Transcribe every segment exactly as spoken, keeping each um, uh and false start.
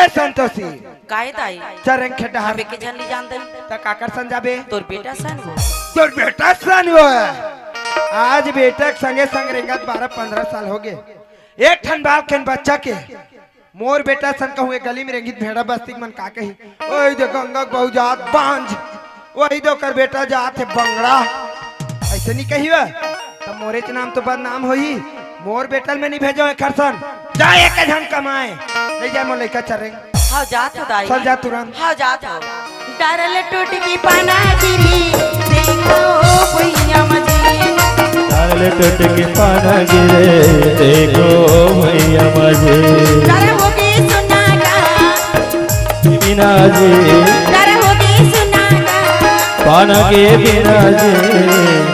ए संतोषी, काय दाई? चरेंग खेत डहर। हम एके झन नी जान दई। त काकर सन जाबे? तोर बेटा सन वो। तोर बेटा सन वो। आज बेटा के संगे संग रेंगत बारह पंद्रह साल होगे। एक ठन बाल खेन बच्चा के। मोर बेटा सन कहूँ, एक गली में रेंगित भेड़ा बस्ती के मन का कही, "ओई दे गंगा के बहू जात बांझ, ओई दे ओकर बेटा जात हे बंगड़ा।" अइसे नी कही बा, त मोरेच नाम तो बदनाम होही। मोर बेटा ल मैं नी भेजों एखर सन। जा एके झन कमाए, ले जाए मोर लइका चरेंग। हव जात हो दाई। चल जा तुरंत। हव जात हो। डरल टूट के पाना गिरी, देखो भुइया मजी। डरल टूट के पाना गिरे, देखो भुइया मजी। डर होगे सुना गा। बिना जी। डर होगे सुना गा। पाना के बिना जी।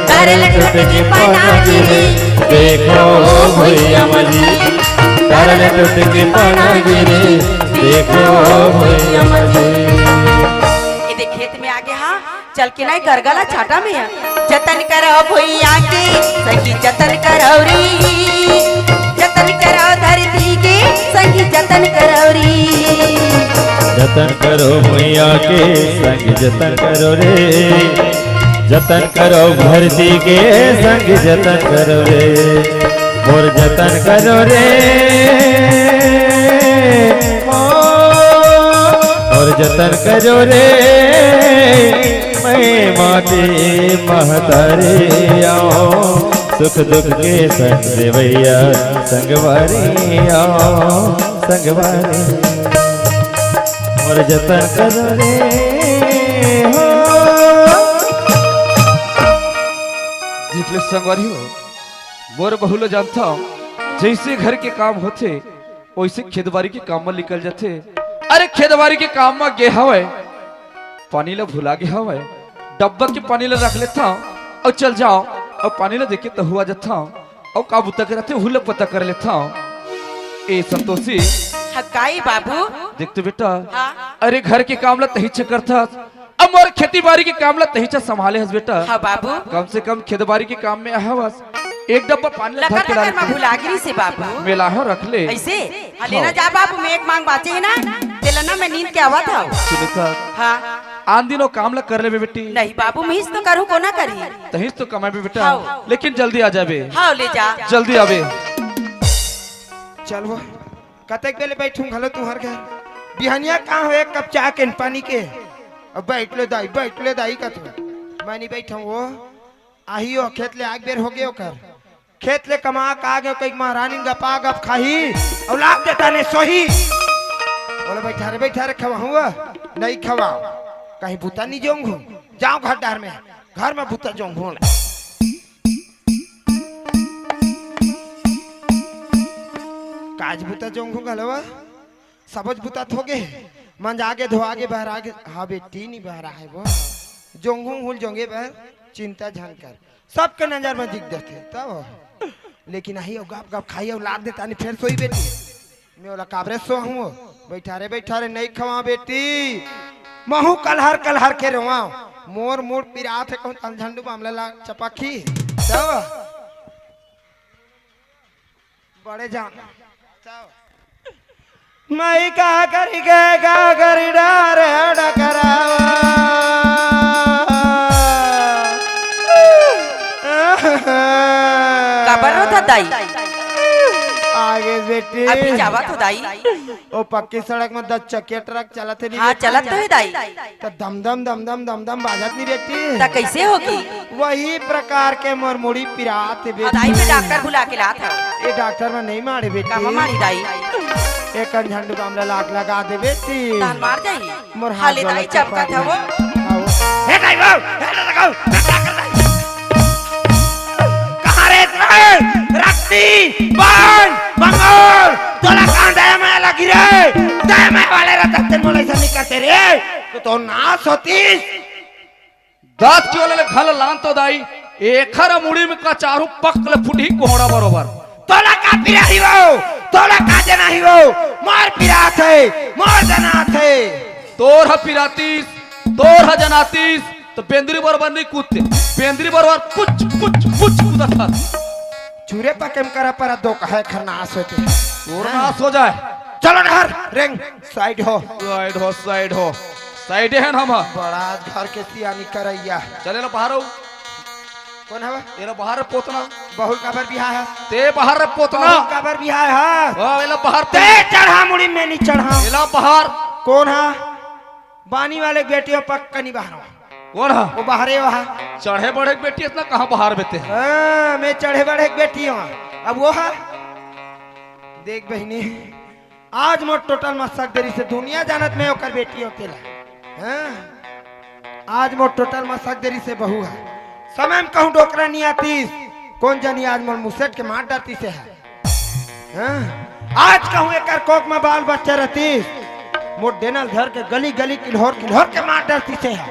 डरल टूट के पाना गिरे, देखो भुइया मजी। डरल टूट के पाना गिरे, देखो भुइया मजी। ए दे खेत में आगे, हाँ, चल के ना गरगला छाटा में आ। जतन करो भुइया के, संगी जतन करो रे। जतन करो धरती के, संगी जतन करो रे। जतन करो भुइया के, संगी जतन करो रे। जतन करो धरती के, संगी जतन करो रे। मोर जतन करो रे, मोर जतन करो रे, मैं माटी महतारी आऊं, सुख दुख के संग देवैया, संगवारी आऊं, संगवारी। मोर जतन करो रे, हो। देख ले संगवारी हो, मोर बहू ल जानथव, जइसे घर के काम होथे, वइसे खेतबारी के काम म निकल जाथे। अरे, खेतबारी के काम म गे हवय, पानी ल भुला गे हवय, डब्बा के पानी ल रख लेथव अउ चल जाव, अउ पानी ल देके तहु आ जाथव, अउ का बुता करथे, उहू ल पता कर लेथव। ए संतोषी। हाँ, काई बाबू? देख तो बेटा, हाँ। अरे, घर के काम ल तहीच करथस, अब मोर खेती बारी के काम ल तहीच संभाले हस बेटा। हाँ बाबू। कम से कम खेत बारी के काम में आए हवस, एक डब्बा पानी ल धर के ला लेते। भुला गिरी से बाबू। मेला हो रख ले। अइसे? हाँ, लेना जा बाबू, मैं एक मांग बाचे हे ना, तेला ना मैं नींद के आवत हव। सुनिता। हाँ। आन दिन वो काम ल कर लेबे बेटी। नहीं बाबू, मैं इस तो करूँ, कोना करी? तहीच तो कमाबे बेटा। हाँ। लेकिन जल्दी आ जाबे। हाँ, ले जा। जल्दी आबे। चल वो। कतेक बेले बैठूं घलो तुंहर घर। बिहनिया का हो एक कप चाय के न पानी के। अब बैठ ले दाई, बैठ ले दाई कथों। मैं नहीं बैठूं वो। आही हो खेत ले आग बेर होगे ओकर। खेत ले कमा के आगे कई महारानी गपा गप खाही। अउ लाग देता ने सोही। बोले बैठा रे, बैठा रे, खवाहूं वो। नहीं खवाओ। कहीं बुता नहीं जोंघू। जाओ घर डार में। घर में बुता जोंघू। काज बुता जोंघू घलो, सबच बुता थोगे। मंजा गे, धोआ गे, बहरा गे। हाँ बेटी, नी बहरा हे वो। जोंघू हुल जोंघे बर चिंता झन कर। सबके नजर में दिख देथे, तब। लेकिन आही अउ गप गप खाही अउ लाग देता, नी फेर सोई बेटी। मैं ओला काबरे सोहूं। बैठा रे, बैठा रे, नहीं खवा बेटी। महू कलहर कलहर के रोवा। मोर मुड़ पिरात हे, कहूं तल झंडू बामला ला चपकी। तब बड़े जान। तब मैं का करी के का करी डारे डकरावा। काबर रोथा दाई? आगे बेटी। अभी जावत हो दाई। ओ पक्की सड़क में दस चकिया ट्रक चलत हे नी हाँ, बेटी? चलत तो हे दाई। त दम दम दम दम दम दम बाजत नी बेटी? त कइसे होगी? वही प्रकार के मोर मुड़ी पिरात हे बेटी। दाई में डॉक्टर बुला के लात हे। ए डॉक्टर में नहीं मारे बेटी। कामा मारी दाई? एक झंडू बामला लाग लगा दे बेटी। तहन मार जाई। मोर हाथ हाले दाई चपकत हवो। हे दाई वो, हे दाई वो, कहाँ रे तोरा? रक्ती, बाण, मंगोल, तोला कहाँ दया माया लगी रे? दया माया वाले रहते तेन मोला ऐसा नहीं करते रे। तो, तो नाश होतीस। दांत के वाले घल लान तो दाई, एखर मुड़ी में का चारू पक ले फुटही कोहड़ा बरोबर। तोला का पिराही वो, तोला का जनाही वो, मोर पिरात हे, मोर जनात हे। तोर ह पिरातीस, तोर ह जनातीस, तो बेंदरी बरोबर नहीं कूदते, बेंदरी बरोबर पुच, पुच, पुच कूदत हस। चूरे पके में करा पर दो कहे खरनास होते। तोर नाश हो जाए। चलो डहर, रेंग, साइड हो। साइड हो, साइड हो। साइड हे ना हम। बड़ा घर के सियानी करइया। चले ला बाहर हो। कोन हवा? एला बाहर पोतना। बहुल काबर बिहाय हस? ते बाहर पोतना। बहुल काबर बिहाय हस? वाह, एला बाहर ते चढ़ा मुड़ी में नहीं चढ़ा। एला बाहर। कोन हा? बानी वाले बेटी हो, पक्का नहीं बाहर हो। कोन हा? वो बाहरे वहा। चढ़े बढ़े के बेटी इतना कहाँ बाहर बेते हैं? हाँ, मैं चढ़े बढ़े के बेटी हूँ। अब वो हा? देख बहिनी, आज मोर टोटल मसक देरी से दुनिया जानत मैं ओकर बेटी होते ला। हाँ? आज मोर टोटल मसक देरी से बहू है। समय में कहूँ डोकरा नहीं आतीस, कोन जनी आज मोर मुसेट के मार डारती से है। हाँ? आज कहूँ एकर कोख में बाल बच्चा रहतीस, मोर डेनल धर के गली गली किल्होर किल्होर के मार डारती से है।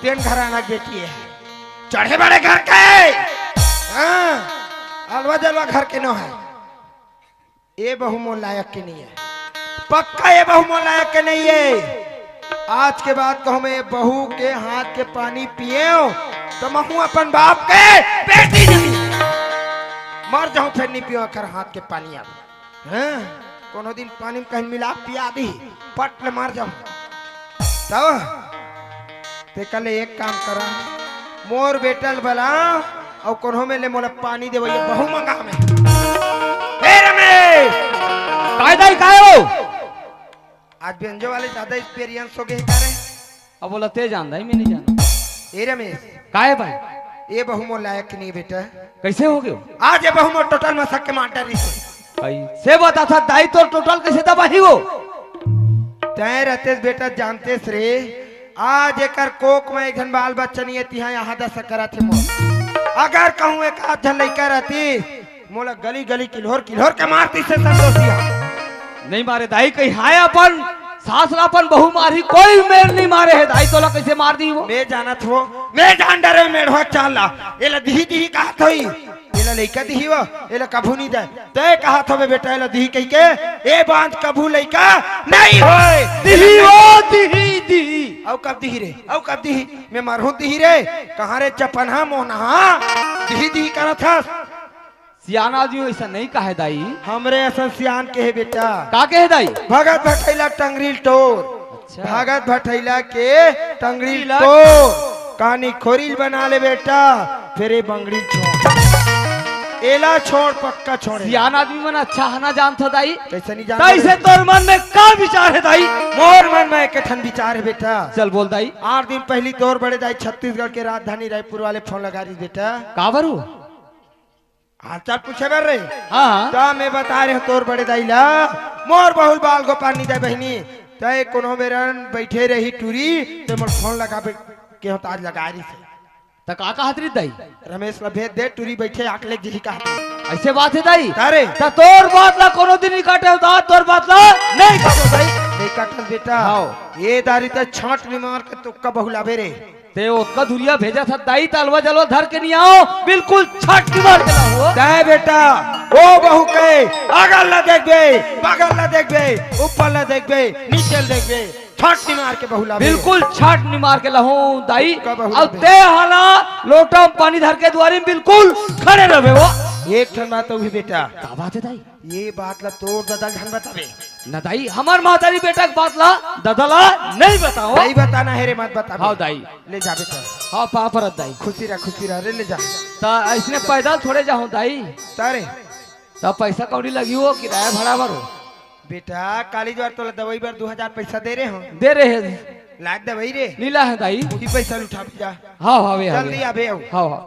तेन घराना के बेटी है, चढ़े बड़े घर के। हाँ? अलवा जलवा घर के नो है। ए बहू मोर लायक के नहीं है, पक्का ए बहू मोर लायक के नहीं है। आज के बाद कहूँ मैं ए बहू के हाथ के पानी पिएव तो महू अपन बाप के बेटी नहीं, मर जाऊँ फिर नहीं पियो एकर हाथ के पानी। अब हाँ, कोनो दिन पानी में कहीं मिला पिया दी, पट ले मर जाऊँ। तब ते कल एक काम करा, मोर बेटल बला अउ कोनो में ले मोला पानी देवइया बहू मंगा में। हे रमेश! काय दाई, काय हो? आज बेंजो वाले ज्यादा एक्सपीरियंस हो गए का रे? अब बोला ते जान दाई, मैं नहीं जाना। ए रमेश! काय भाई? ए बहू मोर लायक नहीं बेटा। कैसे हो गयो? आज ए बहू मोर टोटल मसक के मार डारी से। कैसे बता था दाई, तोर टोटल कैसे दबाही हो? तय रहतेस बेटा, जानतेस रे, आज एकर कोख में एक झन बाल बच्चा नहीं है, तिहा यहाँ दस करत हे मोर। अगर कहूँ एक आध झन लइका रहती, मोला गली गली किल्होर किल्होर के मारती से संतोषिया। नहीं मारे दाई, कहीं हाय अपन सास ला अपन बहू मारही, कोई मेर नहीं मारे है दाई, तोला कैसे मार दी वो? मैं जानत हो, मैं जान डरे मेढ़वा चाल ला, एला दिही दिही कहत होई। एला लइका दिही वो, एला कभू नहीं दे। तय कहत हवे बेटा, एला दिही कहिके, ए बांझ कभू लइका नहीं होय। दिही वो, दिही, दिही। अउ कब दिही रे? अउ कब दिही? मैं मरहूं दिही रे? कहाँ रे चपनहा मोहनहा? दिही दिही करत हस। सियान आदमी वैसा नहीं कहे दाई। हमरे असन सियान के हे बेटा। का कहे दाई? भगत भटैला टंगरील टोर। अच्छा। भगत भटैला के टंगड़ी ला। तो कानी खोरील बना ले बेटा, फिर ये बंगड़ी छोड़, एला छोड़, पक्का छोड़। सियान आदमी मन अच्छा हना जानत हो दाई। कैसे नहीं जानत? तैसे तोर मन में का विचार है दाई? मोर मन में एक ठन विचार है बेटा। चल बोल दाई। आठ दिन पहली तोर बड़े दाई छत्तीसगढ़ के राजधानी रायपुर वाले फोन लगा रही बेटा। काबर हो? हालचाल पूछे बर रे। हाँ। त मैं बता रहे हूँ तोर बड़े दाई ला, मोर बहुल बाल गोपाल नहीं दे बहिनी। तय कोनो मेरन बैठे रही टूरी, ते मोर फोन लगाबे के होत आज लगा रही से। त का कहत रही दाई? रमेश ला भेज दे, टूरी बैठे आकले जिही कहत रही। ऐसे बात है दाई? अरे। त तोर बात ला कोनो दिन नहीं काटे होता, तोर बात ला नहीं काटे दाई। नहीं काटल बेटा। हाँ। ये दारी त छाट निमार के तुक्का बहुलाबे रे। ते ओतका दुरिया भेजत हस दाई, त अलवा जलवा धर के नहीं आओ, बिल्कुल छाट निमार के लाओ। तय बेटा, ओ बहू के अगल ला देखबे, बगल ला देखबे, ऊपर ला देखबे, नीचे ला देखबे, छाट निमार के बहुलाबे। बिल्कुल छाट निमार के लाहूं दाई। का बहुलाबे? अब ते हाला लोटा में पानी धर के दुआरी में बिल्कुल खड़े रहबे वो। एक ठन बात अउ हे बेटा। का बात है दाई? ये बात ला तोर ददा झन बताबे। न दाई, हमर महतारी बेटा के बात ला ददा ला नहीं बताओ। नहीं बताना है रे, मत बताबे। हाँ दाई। ले जाबे तो। हाँ, पाँव परत दाई। खुशी रह, खुशी रह रे, ले जा। त ऐसने पैदल थोड़े जाहूँ दाई। तारे। त पैसा कौड़ी लगी हो, किराया भाड़ा बर हो। बेटा, काली द्वार तोला दवाई बर दो हजार पैसा दे रहे हो। दे रहे हैं। लाग दवाई रे। नीला है दाई। वही पैसा उठा जा। हाँ, हाँ, वे, हाँ, जल्दी वे। आबे आओ। हाँ, हाँ।